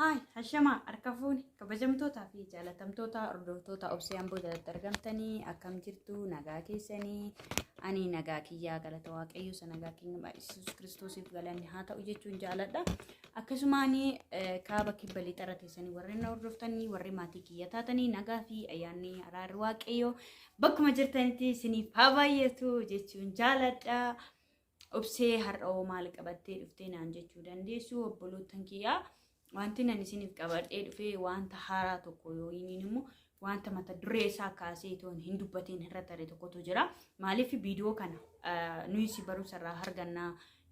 Haay, hashamaa harka fuuni kabajamtootaa fi jaalatamtoota hordoftoota Obsee Amboo jalatti argamtanii akkam jirtu? Nagaa keessanii? Ani nagaa kiyyaa, galata Waaqayyo isa nagaa keenya Yesuus Kiristoosiif galanni haa ta'u jechuun jaaladha. Akkasumaan kaaba, kibba, lixarra teessanii warreen na hordoftanii, warri maatii kiyya taatanii, nagaa fi ayyaanni araarri Waaqayyo bakkuma jirtanitti isiniif haa baay'atu jechuun jaaladha. Obsee har'a hoo maal qabattee dhuftee naan jechuu dandeessu, obboloottan kiyyaa. Wanti nan isiniif qabadhee dhufee wanta haaraa tokko yoo inni immoo wanta mata duree isaa kaasee itoo hin dubbatiin irra tare tokkotu jira. Maaliif viidiyoo kana nuyi si barumsa irraa argannaa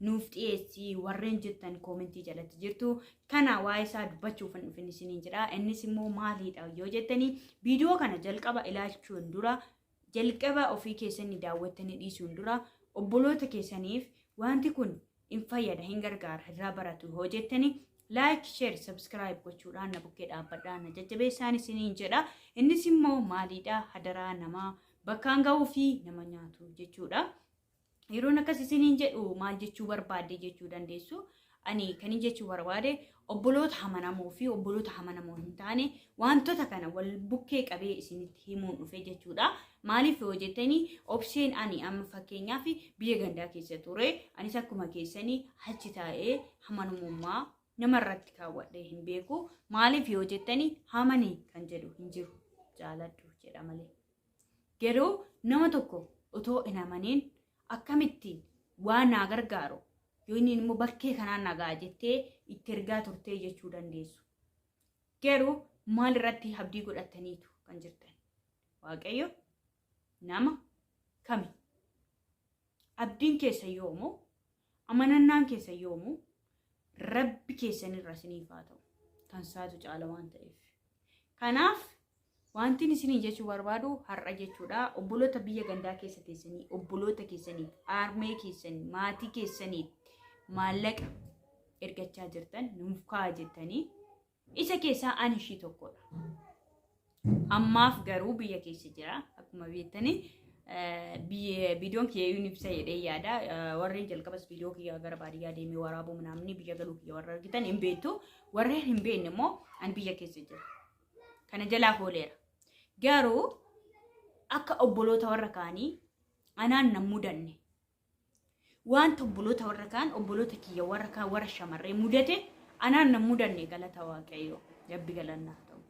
nuuf dhiyeessi warreen jettan koomentii jalatti jirtu. Kana waa'ee isaa dubbachuuf hin dhufin isiniin jedha. Innis immoo maaliidha yoo jettanii, viidiyoo kana jalqaba ilaalchuun dura, jalqaba ofii keessanii daawwattanii dhiisuun dura, obboloota keessaniif wanti kun hin fayyada, hin gargaara, irraa baratu yoo jettanii, like, share, subscribe gochuudhaan na bukkee dhaabbadhaa, na jajjabeessaan isiniin jedha. Innis immoo maaliidha? Hadaraa namaa bakkaan ga'uu fi nama nyaatu jechuudha. Yeroon akkas isiniin jedhu maal jechuu barbaadde jechuu dandeessu. Ani kan jechuu barbaade obboloota amanamoo fi obboloota amanamoo hin taane wantoota kana wal bukkee qabee isinitti himuun dhufe jechuudha. Maaliif yoo jettanii, Obseen ani amma fakkeenyaaf biyya gandaa keessa ture, anis akkuma keessanii achi taa'ee amanamummaa namarratti kaawwadhee hin beeku. Maaliif yoo jettanii, amanii kan jedhu hin jiru, jaaladhu jedha malee. Garuu nama tokko otoo hin amaniin akkamittiin waan naa gargaaru yoo inni immoo bakkee kanaan nagaa jettee itti ergaa turtee jechuu dandeessu. Garuu maal irratti abdii godhataniitu kan jirtan? Waaqayyo, nama kami? Abdiin keessa yoomu, amanannaan keessa yoomu Rabbi keessanirra isiniif haa ta'u. Kan saatu caala waan ta'eef. Kanaaf wanti isinii jechuu barbaadu har'a jechuudha. Obboloota biyya gandaa keessa teessanii obboloota keessaniif, aarmee keessanii, maatii keessaniif maallaqa ergachaa jirtan, nuuf ka'a jettanii, isa keessaa ani ishii tokkodha. Ammaaf garuu biyya keessa jira. Akkuma beektanii viidiyoon kiyya iyyuu ibsa jedhee yaada. Warreen jalqabas viidiyoo kiyya gara baadiyyaa deemee waraabuu namni biyya galuu kiyya warra argitan hin beektu. Warreen hin beekne immoo ani biyya keessa jira. Kana jalaa hooleera. Garuu akka obboloota warra kaanii anaan nan mudanne. Wanta obboloota warra kaan, obboloota kiyya warra kaan, warra shamarree mudate anaan nan mudanne, galata Waaqayyoo. Rabbi galannaa ta'u.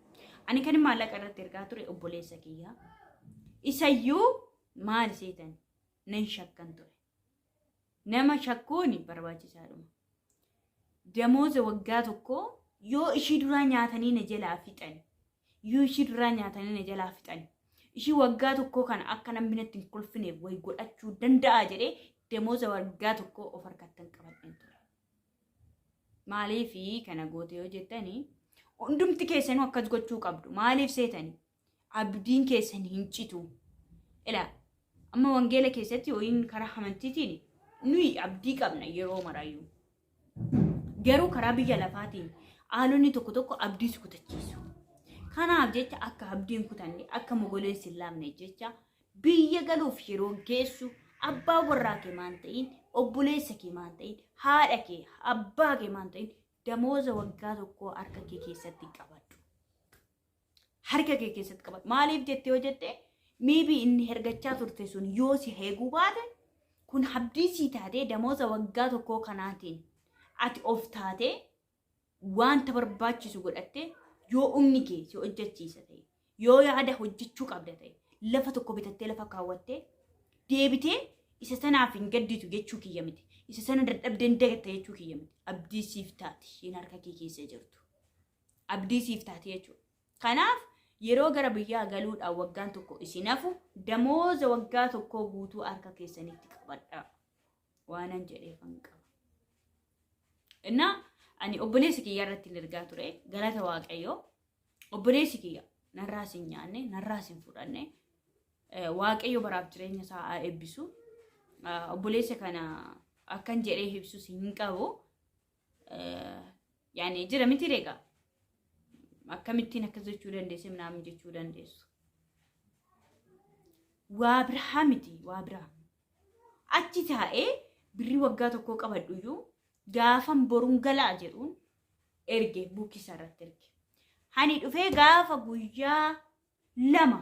Ani kan maallaqa irratti ergaa ture obboleessa kiyya. Isayyuu maal seetan, nan shakkan ture. Nama shakkuun barbaachisaadhuma. Damooza waggaa tokko yoo ishii duraa nyaatanii na jalaa fixan, yoo ishii duraa nyaatanii na jalaa fixan, ishii waggaa tokkoo kana akka namni natti hin kolfineef wayi godhachuu danda'a jedhee damooza waggaa tokkoo of harkattan qabadheen ture. Maaliif kana goote yoo jettanii, hundumti keessanuu akkas gochuu qabdu. Maaliif seetanii? Abdiin keessan hin citu. Ilaa, amma wangeela keessatti yookiin karaa amantiitiin nuyi abdii qabna yeroo marayyuu. Garuu karaa biyya lafaatiin haalonni tokko tokko abdii si kutachiisu. Kanaaf jecha akka abdiin kutanne, akka mogoleen si laamne jecha, biyya galuuf yeroo geessu abbaa warraa kee maan ta'in, obboleessa kee maan ta'in, haadha kee, abbaa kee maan ta'in, damooza waggaa tokkoo harka kee keessatti qabadhu. Harka kee keessatti qabadhu. Maaliif jettee yoo jette, maybe inni hergachaa turte sun yoo si eeguu baate, kun abdii sii taatee damooza waggaa tokkoo kanaatiin ati of taatee wanta barbaachisu godhattee, yoo humni kee si hojjechiisa ta'e, yoo yaada hojjechuu qabda ta'e, lafa tokko bitattee lafa kaawwattee deebitee isa sanaaf hin gadditu jechuu kiyya miti. Isa sana dadhabdee hin dagatta jechuu kiyya miti. Abdii siif taati isheen harka kee keessa jirtu. Abdii siif taati jechuudha. Kanaaf yeroo gara biyyaa galuudhaan waggaan tokko isin hafu damooza waggaa tokkoo guutuu harka keessanitti qabadhaa. Waanan jedheefan qaba. Innaa ani obboleessi kiyya irratti hin ergaa ture, galata Waaqayyoo. Obboleessi kiyya narraas hin nyaanne, narraas hin fudhanne. Waaqayyo baraaf jireenya isaa haa eebbisu. Obboleessa kana akkan jedhee ibsus hin qabu. Yaani jira miti reegaa. Akkamittiin akkas jechuu dandeesse minaamin jechuu dandeessu. Waa biraa miti, waa biraa. Achi taa'ee birrii waggaa tokkoo qabadhu iyyuu gaafan boruun galaa jedhuun Erge buukii isaa irratti erge. Hani dhufee gaafa guyyaa 2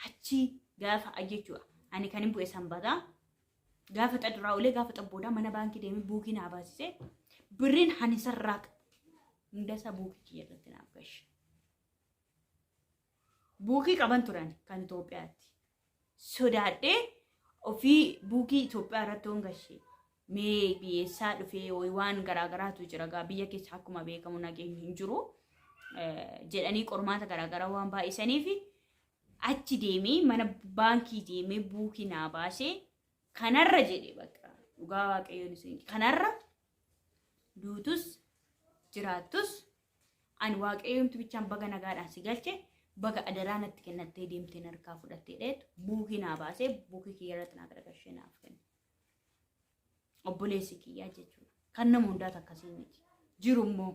achi gaafa jechuudha. Ani kan hin bu'e sanbataa. Gaafa xaduraa olee gaafa xabboodaa mana baankii deemee buukii naa baasisee birriin hani sarraa qabu. Hunda isaa buukii kiyya irratti naaf gashe. Buukii qaban turan kan Itoophiyaatti. Sodaadhee ofii buukii Itoophiyaa irratti hoon gashe. Mee biyyeessaa dhufee waan garaagaraatu jira gaa biyya keessa akkuma beekamu nageenyi hin jiru jedhanii qormaata garaagaraa waan baay'isaniif achi deemee mana baankii deemee buukii naa baasee kanarra jedhe bakka dhugaa waaqayyoon isin kanarra duutus jiraattus ani waaqayyoomti bichaan baga nagaadhaan si galche baga adaraa natti kennattee deemtee narkaa fudhattee dheetu buukii naa baasee buukii kiyya irratti naa garagalchee naaf kenne. Obboleessi kiyyaa jechuudha. Kan nama hundaatu akkasii miti. Jiru immoo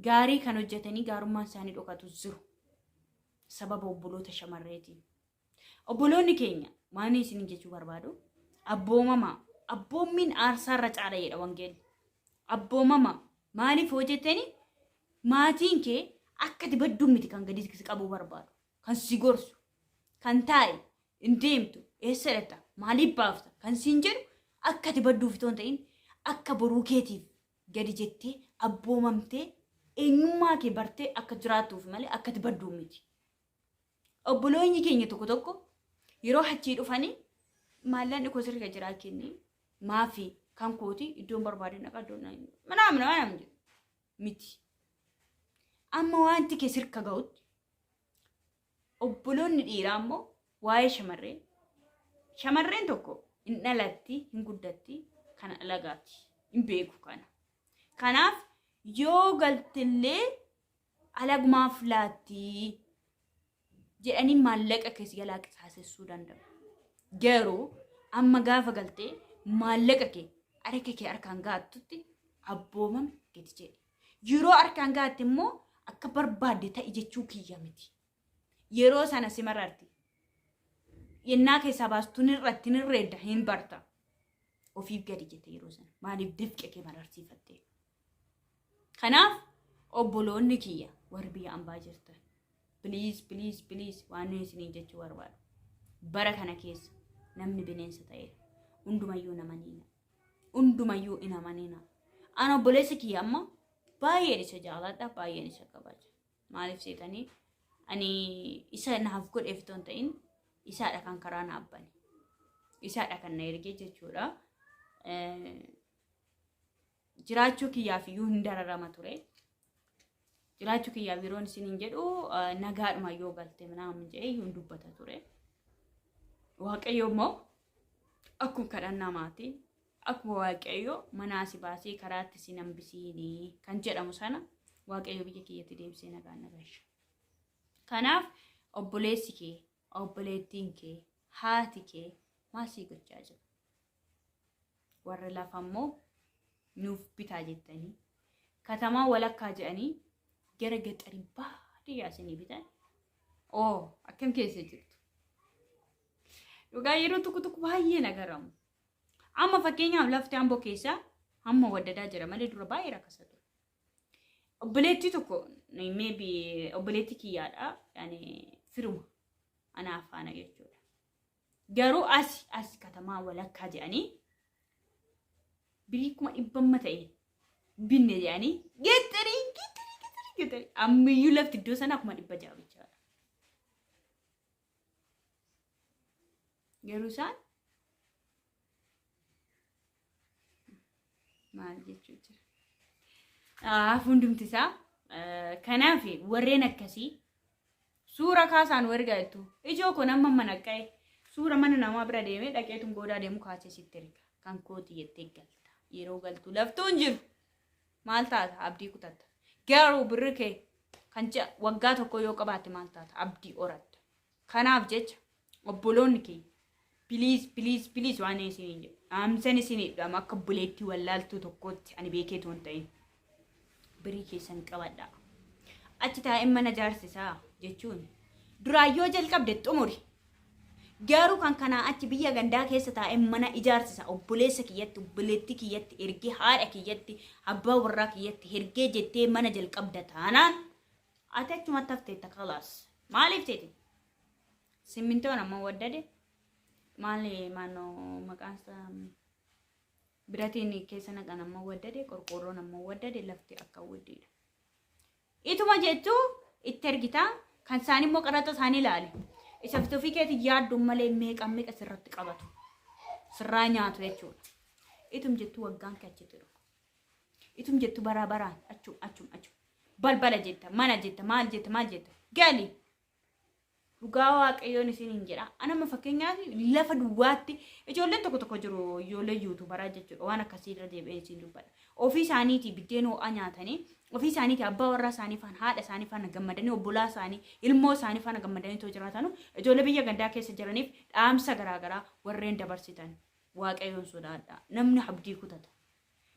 gaarii kan hojjetanii gaarummaan isaanii dhokatu jiru. Sababa obboloota shamarreetiin. Obboloonni keenya waan isin jechuu barbaadu abboomamaa. Abboommiin aarsaarra caala jedha wangeelli. Abboomama maaliif hojjetanii maatiin kee akka ati badduu miti kan gadi si qabuu barbaadu. Kan si gorsu, kan taa'e, hin deemtu, eessa dhaqxa, maaliif baafta kan siin jedhu akka ati badduuf itoo hin ta'in akka boruu keetiif gadi jettee abboomamtee eenyummaa kee bartee akka jiraattuuf malee akka ati badduu miti. Obboloonni keenya tokko tokko yeroo achii dhufanii maallaqni koo sirra jiraa kennee maafi kan kooti iddoon barbaade naqa iddoon manaa manaa manaa jedhu miti. Amma wanti kee sirka ga'utti obboloonni dhiiraa immoo waa'ee shamarree shamarreen tokko hin dhalatti hin guddatti kan alagaati hin beeku kana. Kanaaf yoo galtillee alagumaaf laatti jedhanii maallaqa kee si jalaa qisaasessuu danda'u. Garuu amma gaafa galtee maallaqa kee harka kee harkaan ga'attutti abboomame gadi jedhi. Yeroo harkaan ga'atte immoo akka barbaadde ta'i jechuu kiyya miti. Yeroo sana si mararti. Yennaa keessaa baastu nirratti nirreedda hin barta. Ofiif gadi jette yeroo sana. Maaliif dafqa kee mararsiifatte? Kanaaf obboloonni kiyya warri biyya ambaa jirtan please please please waan isiniin jechuu barbaadu. Bara kana keessa namni bineensa ta'eera. Hundumayyuu nama niina. Hundumayyuu hin amanina. Ana obboleessi kiyya amma baay'een isa jaaladha baay'een isa kabaja. Maaliif seetanii ani isa naaf godheef otoo hin ta'in isaadha kan karaa naaf bane. Isaadha kan na ergee jechuudha. Jiraachuu kiyyaaf iyyuu hin dararama ture. Jiraachuu kiyyaaf yeroon isiniin jedhu nagaadhuma yoo galte minaamin jedhee iyyuu hin dubbata ture. Waaqayyo immoo akkuma kadhannaa maatii akkuma Waaqayyo manaa si baasee karaatti si hambisiinii kan jedhamu sana Waaqayyo biyya kiyyatti deebisee nagaan na galche. Kanaaf obboleessi kee, obboleettiin kee, haati kee maal sii gochaa jiru? Warri lafa immoo nuuf bitaa jettanii katamaa walakkaa jedhanii gara gaxarii baadiyyaa isinii bitan. Oo akkam keessa jirtu? Dhugaa yeroo tokko tokko baay'ee na garamu. Amma fakkeenyaaf lafti Amboo keessaa hamma waddadaa jira malee dura baay'ee rakkasa ture. Obboleettii tokko maybe obboleettii kiyyaadha yani firuma anaaf faana jechuudha. Garuu asi asi katamaa walakkaa jedhanii birii 100,000 ta'e binne jedhanii gexxarii gexxarii gexxarii gexxarii ammiyyuu lafti iddoo sanaa 600,000 bichaadha. Garuu isaan maal jechuu jira. Hundumti isaa kanaaf warreen akkasii suura kaasaan ergaa jettu ijoo kun amma mana qa'e suura mana namaa bira deemee dhaqeetun goodaa deemu kaasee sitti erga kan kooti jettee galta yeroo galtu laftuu hin jiru maal taata abdii kutatta garuu birri kee kan ji'a waggaa tokko yoo qabaatte maal taata abdii horatta kanaaf jecha obboloonni keenya piliis piliis piliis waan isiniin jedhu dhaamsan isiniif dhaama akka obboleettii wallaaltuu tokkootti ani beekee toon ta'in birii keessan qabadhaa achi taa'een mana jaarsisaa jechuun duraan yoo jalqabde xumuri. Garuu kan kanaa achi biyya gandaa keessa taa'ee mana ijaarsisa obboleessa kiyyatti, obboleettii kiyyatti ergee, haadha kiyyatti, abbaa warraa kiyyatti ergee jettee mana jalqabda taanaan ati achumatti hafteetta kalaas. Maaliif teeti? Simmintoon ammoo waddade maali maannoo maqaan isaa biratiin keessa naqan ammoo waddade, qorqoorroon ammoo waddade, lafti akka waddiidha. Ituma jettu itti ergita kan isaanii immoo qaraxa isaanii ilaali. Isa ofii keetii yaadduun malee meeqa meeqa sirratti qabatu. Sirraa nyaatu jechuudha. Itum jettu waggaan kee achitti dhuma. Itum jettu baraa baraan achum achum achum. Balbala jetta, mana jetta, maal jetta, maal jetta. Gali! Dhugaa Waaqayyoon isiniin jedha. Anama fakkeenyaaf lafa duwwaatti ijoolleen tokko tokko jiru, ijoollee yuutuubaraa jechuudha. Waan akkasii irra deebi'ee isin dubbadha. Ofii isaaniitii biddeen ho'aa nyaatanii, ofii isaaniitii abbaa warraa isaanii faana, haadha isaanii faana gammadanii, obbolaa isaanii, ilmoo isaanii faana gammadanii too jiraatanu ijoollee biyya gandaa keessa jiraniif dhaamsa garaagaraa warreen dabarsitan Waaqayyoon sodaadha. Namni abdii kutata.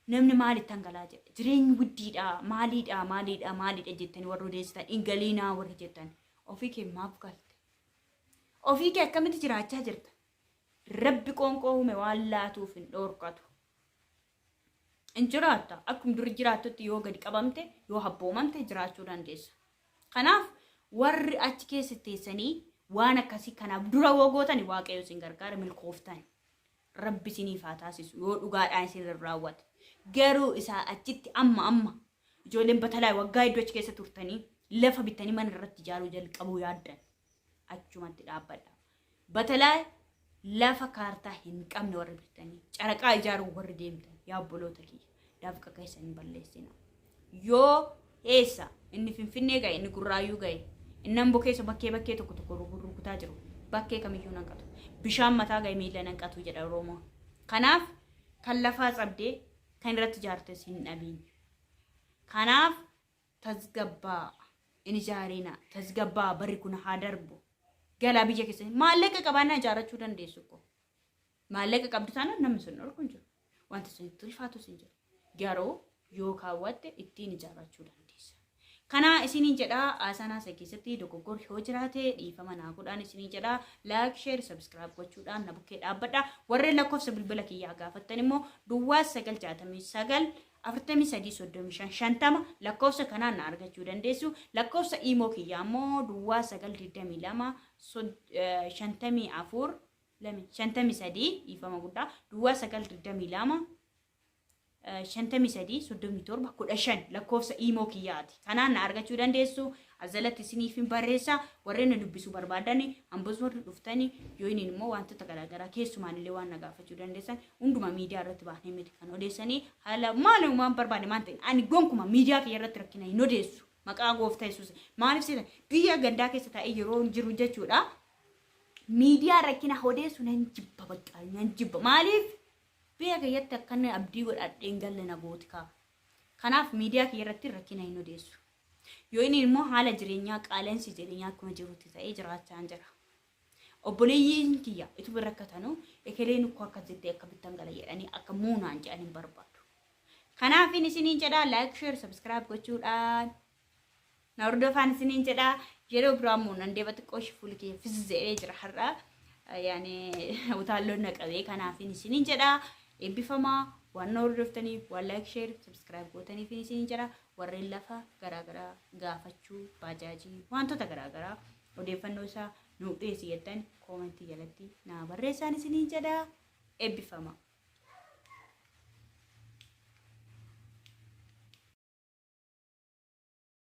Namni maalittan galaa jedha. Jireenyi guddiidha, maaliidha, maaliidha, maaliidha jettanii warri odeessitan, hin galiinaa warri jettan. Ofii kee maaf galte? Ofii kee akkamitti jiraachaa jirta? Rabbi qoonqoo uume waan laatuuf hin dhoorkatu. Hin jiraatta. Akkuma duri jiraattutti yoo gadi qabamte, yoo habboomamte jiraachuu dandeessa. Kanaaf warri achi keessa teessanii waan akkasii kanaaf dura yoo gootani Waaqayyo isin gargaara, milkooftan. Rabbi isiniif haa taasisu yoo dhugaadhaan isin irra raawwate. Garuu isaa achitti amma amma ijoolleen batalaa waggaa hedduu achi keessa turtanii lafa bittanii mana irratti ijaaruu jalqabuu yaaddan achumatti dhaabbadha. Batalaa lafa kaartaa hin qabne warri bittanii caraqaa ijaaruu warri deemtan, yaa obboloota kiyya, dafqa keessan hin balleessina. Yoo eessa inni Finfinnee ga'e, inni Gurraayyuu ga'e, inni Amboo keessa bakkee bakkee tokko tokko rukutaa jiru, bakkee kamiyyuu nanqatu. Bishaan mataa ga'e miila nanqatu jedha Oromoon. Kanaaf kan lafaa cabdee kan irratti ijaartes hin dhabiin. Kanaaf tasgabbaa, hin ijaarina, tasgabbaa, barri kun haa darbu. Galaa biyya keessatti maallaqa qabaannaa ijaarrachuu dandeessu ko. Maallaqa qabdu taanaan namni sun dhorku hin jiru. Wanti sun itti ulfaatus hin jiru. Garuu yoo kaawwatte ittiin ijaarrachuu dandeessa. Kana isiniin jedhaa, haasaan haasa keessatti dogoggorri yoo jiraate dhiifama naa godhaan isiniin jedhaa. Like, share, subscribe gochuudhaan na bukkee dhaabbadha. Warreen lakkoofsa bilbila kiyyaa gaafattan immoo duwwaa 9 69 43 35 50 lakkoofsa kanaan na argachuu dandeessu. Lakkoofsa iimoo kiyyaa immoo duwwaa 9 22 54 53, dhiifama guddaa, duwwaa 9 22 53 37 15 lakkoofsa iimoo kiyyaati. Kanaan na argachuu dandeessu. Azalatti isiniif hin barreessa. Warreen na dubbisuu barbaadan ambos warri dhuftani yoo inni immoo wantoota garaagaraa keessumaan illee waan na gaafachuu dandeessan hunduma miidiyaa irratti baanee miti kan odeessanii haala maal waan barbaade maal ta'e, ani gonkuma miidiyaa kiyya irratti rakkina hin odeessu. Maqaa gooftaa Yesuus. Maaliif seeta biyya gandaa keessa taa'ee yeroo jiru jechuudha. Miidiyaa rakkina odeessu nan jibba, bakka nan jibba. Maaliif biyya kiyyatti akkanni abdii godhadhee hin galle na gooti kaa. Kanaaf miidiyaa kiyya irratti rakkina hin odeessu. Yoo inni immoo haala jireenyaa, qaala'insi jireenyaa akkuma jirutti ta'ee jiraachaa jira. Obboleeyyiin kiyya ituma rakkatanuu ekeleen ukkoo akkas jettee akka bittan gala jedhanii akka muunaan jedhan hin barbaadu. Kanaaf inni isiniin jedhaa, like, share, subscribe gochuudhaan na hordofaan isiniin jedhaa. Yeroo biraa immoo nan deeba, xiqqoo ishii fuulli kiyya fizze'ee jira har'a. Yaani utaalloon na qabee, kanaaf inni isiniin jedhaa, eebbifamaa. Waan na hordoftaniif, waan like, share, subscribe gootaniif isiniin jedha. Warreen lafa garaagaraa gaafachuu, baajaajii, wantoota garaagaraa odeeffannoo isaa nuuf dhiyeessi jettan koomentii jalatti naa barreessaan isiniin jedha, eebbifama.